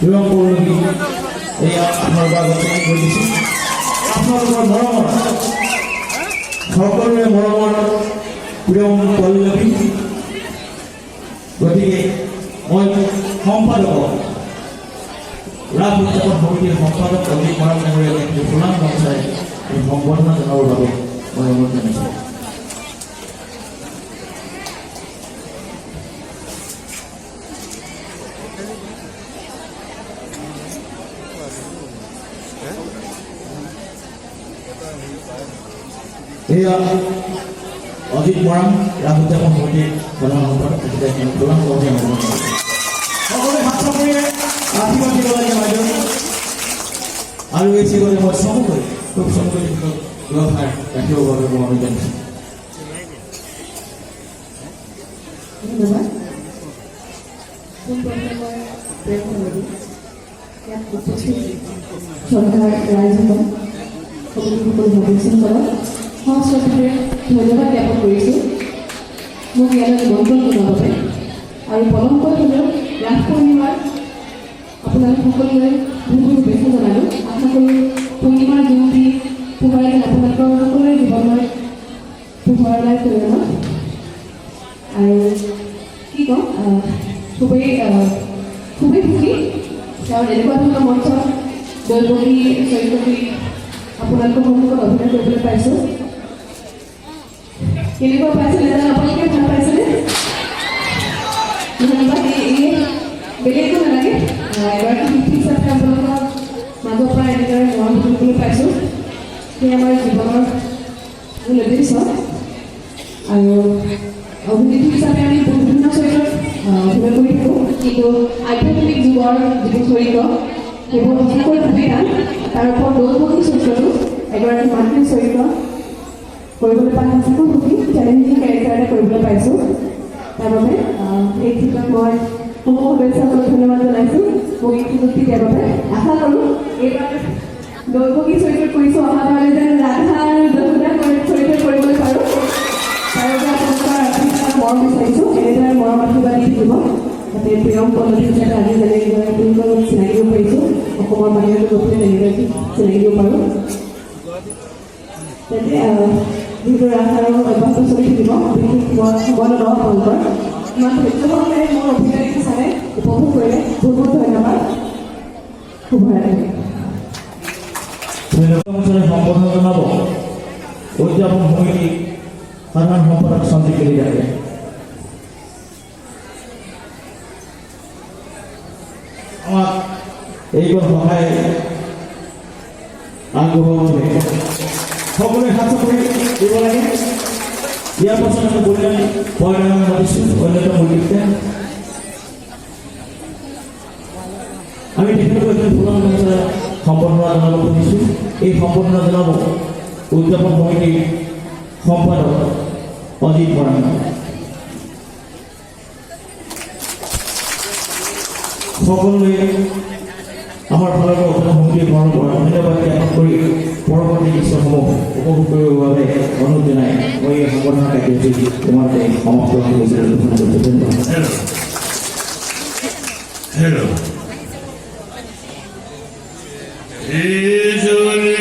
প্ৰিয়ম পৌৰহী এয়া আপোনালোকৰ আগত চিনাকি কৰি দিছোঁ। আপোনালোকৰ মৰমৰ, সকলোৰে মৰমৰ প্ৰিয়ম পল্লৱী। গতিকে মই সম্পাদকক, ৰাস উদযাপন সমিতিৰ সম্পাদক অজিত মৰাণ ডাঙৰীয়াক ফুলাম গামোচাৰে এই সম্বৰ্ধনা জনাবৰ বাবে মই অনুৰোধ জনাইছোঁ। এয়া অজিত মৰাণ, ৰাস উদযাপন সমিতিৰ প্ৰধান সম্পাদক। তেখেতে এখন ফুলাম গামোচা সম্বৰ্ধনা জনাইছে। সকলোৱে হাত চাপৰিৰে আশীৰ্বাদ দিব লাগে বাইদেউ। আৰু এই চেগতে মই চমুকৈ, খুব চমুকৈ তেখেতক দুআষাৰ ৰাখিবৰ বাবে মই অনুৰোধ জনাইছোঁ। ধন্যবাদ। পোনপ্ৰথমে মই প্ৰেম পল্লৱী, ইয়াত উপস্থিত শ্ৰদ্ধাৰ ৰাইজসকল, সকলো সকলো সদস্যসকলক সশ্ৰদ্ধাৰে ধন্যবাদ জ্ঞাপন কৰিছোঁ মোক ইয়ালৈ নিমন্ত্ৰণ জনোৱাৰ বাবে। আৰু পলমকৈ হ'লেও ৰাস পূৰ্ণিমাৰ আপোনালোক সকলোলৈ বহুত বহুত শুভেচ্ছা জনালোঁ। আশা কৰোঁ পূৰ্ণিমাৰ জোনটি পোহৰে যেন আপোনালোকৰ সকলোৰে জীৱনলৈ পোহৰলৈ কৰি আনক। আৰু কি ক'ম, খুবেই সুখী, কাৰণ এনেকুৱা ধৰণৰ মঞ্চত দৈৱকী চৰিত্ৰটি আপোনালোকৰ সন্মুখত অভিনয় কৰিবলৈ পাইছোঁ। কেনেকুৱা পাইছে নাজানো, আপোনালোকে ভাল পাইছেনে? ধন্যবাদ। এই বেলেগ একো নালাগে, এগৰাকী শিল্পী হিচাপে আপোনালোকৰ মাজৰ পৰা এনেদৰে মৰম তুলিবলৈ পাইছোঁ, সেই আমাৰ জীৱনৰ মূল উদ্দেশ্য। আৰু অভিনেত্ৰী হিচাপে আমি বিভিন্ন চৰিত্ৰত অভিনয় কৰি থাকোঁ, কিন্তু আধ্যাত্মিক যুগৰ যিবোৰ চৰিত্ৰ, সেইবোৰ সঁচাকৈ খুবেই টান। তাৰ ওপৰত দৈৱকী চৰিত্ৰটো, এগৰাকী মাতৃৰ চৰিত্ৰ কৰিবলৈ পাই সঁচাকৈ সুখী। চেলেঞ্জিং কেৰেক্টাৰ এটা কৰিবলৈ পাইছোঁ, তাৰ বাবে এই ক্ষেত্ৰত মই সমূহ সদস্যসকলক ধন্যবাদ জনাইছোঁ মোক এই সুযোগটি দিয়াৰ বাবে। আশা কৰোঁ এইবাৰ দৈৱকী চৰিত্ৰত কৰিছোঁ, অহাবাৰলৈ যেন ৰাধা আৰু যশোদা চৰিত্ৰত কৰিবলৈ পাৰোঁ। তাৰ বাবে আপোনালোকৰ আশীৰ্বাদ, মৰম বিচাৰিছোঁ। এনেদৰে মৰম আশীৰ্বাদ দি থাকিব, যাতে প্ৰিয়ম পল্লৱী হিচাপে আজি যেনেদৰে তেওঁলোকক চিনাকি দিব পাৰিছোঁ, অসমৰ বাহিৰতো গৈ পেলাই তেনেদৰে চিনাকি দিব পাৰোঁ। তেন্তে যিহেতু ৰাস আৰু অব্যাহত চলি থাকিব, বিশেষ মই সময় নলওঁ। আপোনালোকৰ ইমান ধৈৰ্য সহকাৰে মোৰ অভিনয় দেখি চালে, উপভোগ কৰিলে, বহুত বহুত ধন্যবাদ। শুভৰাত্ৰি। ধন্যবাদ। অনুষ্ঠানে সম্বৰ্ধনা জনাব উদযাপন সমিতি সাধাৰণ সম্পাদক সঞ্জীৱ কলিতাকে। আমাক এইবোৰ সহায় আগবঢ়োৱাৰ বাবে সকলোৱে হাত চাপৰি দিব লাগে। ইয়াৰ পাছত আমি বলিৰাম বৰডাঙৰ মাতিছোঁ, অন্যতম উদ্যোক্তা। আমি তেখেতক এখন ফুলাম গামোচাৰে সম্বৰ্ধনা জনাব খুজিছোঁ। এই সম্বৰ্ধনা জনাব উদযাপন সমিতিৰ সম্পাদক অজিত মৰাণ। সকলোৱে আমাৰ ফালৰ পৰা উদযাপন সমিতিৰ ফালৰ পৰা ধন্যবাদ জ্ঞাপন কৰি পৰৱৰ্তী দৃশ্যসমূহ উপভোগ কৰিবৰ বাবে অনুৰোধ জনাই মই এই সম্বৰ্ধনা কাৰ্যসূচী ইমানতে সমাপ্ত হৈছে ঘোষণা কৰিছোঁ। ধন্যবাদ। Hello', hello'.